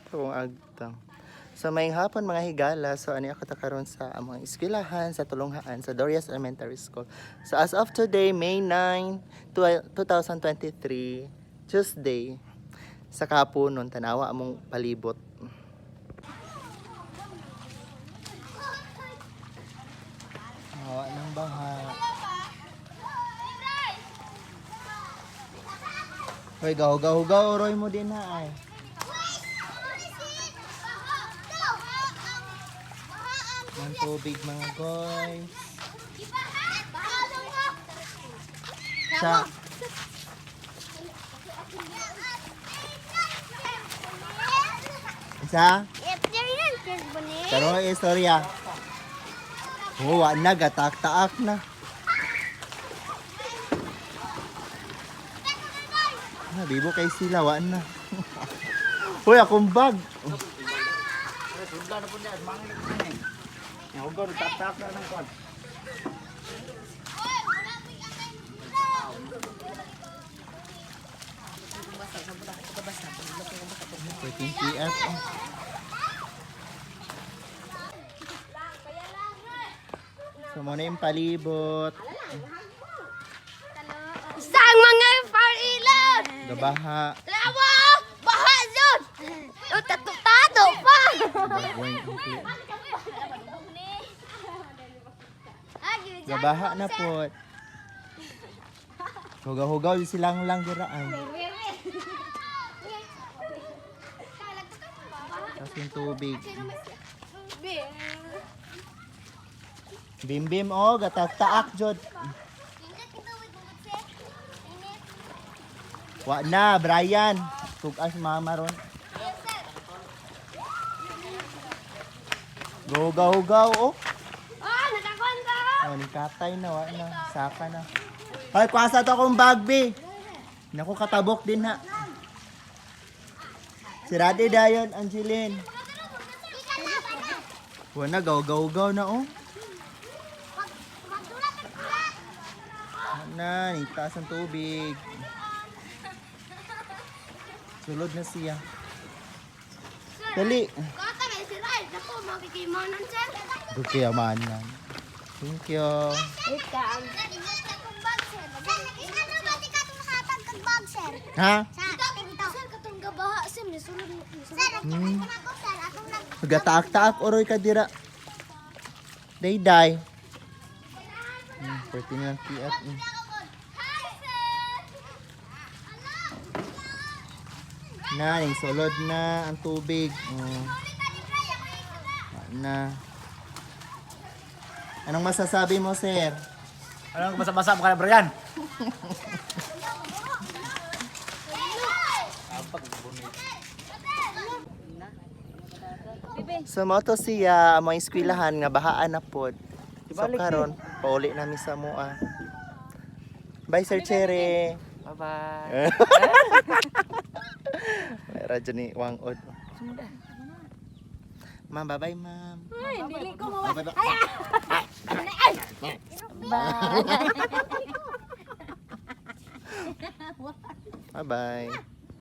Akong agtang. So maayong hapon, mga higala. So ani ako ta karon sa among eskwelahan sa Tulunghaan, sa Dorias Elementary School. So as of today, May 9, 2023, Tuesday, sa kahaponon, tanawa among palibot. Awa ng baha. Hoy, gaw gaw gaw roy mo din ha ay. Ng tubig, mga guys. Sa isa, pero istorya. Oh, wa na gatak-taak na. Ah, bibo kay sila, wa na. Hoy, akong bag. Pwedeng PF. Oh. So, muna yung palibot. Isang mga parilon! Gabaha. Lawa! Baha yun! O, tato-tato pa! Gabaha na po. Hugaw-hugaw yung silang lang diraan. Tapos yung tubig. Bim bim oh, gatak-taak jod. Wa na, Brian. Tugas mama ron. Hugaw-hugaw oh. Ah, nakakuan ka! Oh, ni katay na, wa na. Saka na. Ay, kwasa to akong bag, be. Naku, katabok din ha. Sirade dayon, Angeline. Wa na, gaw-gaw-gaw na oh. Wa na, nitaas ang tubig. Sulod na siya. Dali. Kata na si Rai. Naku, makikimanan, sir. Bukiyamanan. Thank you. Wait ka. Ha? Gataak-taak oroy ka dira. Day-day. 14 lang kiat. Na, ning sulod na ang tubig. Na. Anong masasabi mo, sir? Anong basa-basa mo ka na, Brian? So mo to siya ang mga eskwelahan nga bahaan na pod. So karon pauli nami sa mua. Bye, Sir Cherry. Bye-bye. Radyo ni Wang Od. Ma'am, bye-bye, ma'am. Ay, dili ko mo. Bye-bye. Bye-bye.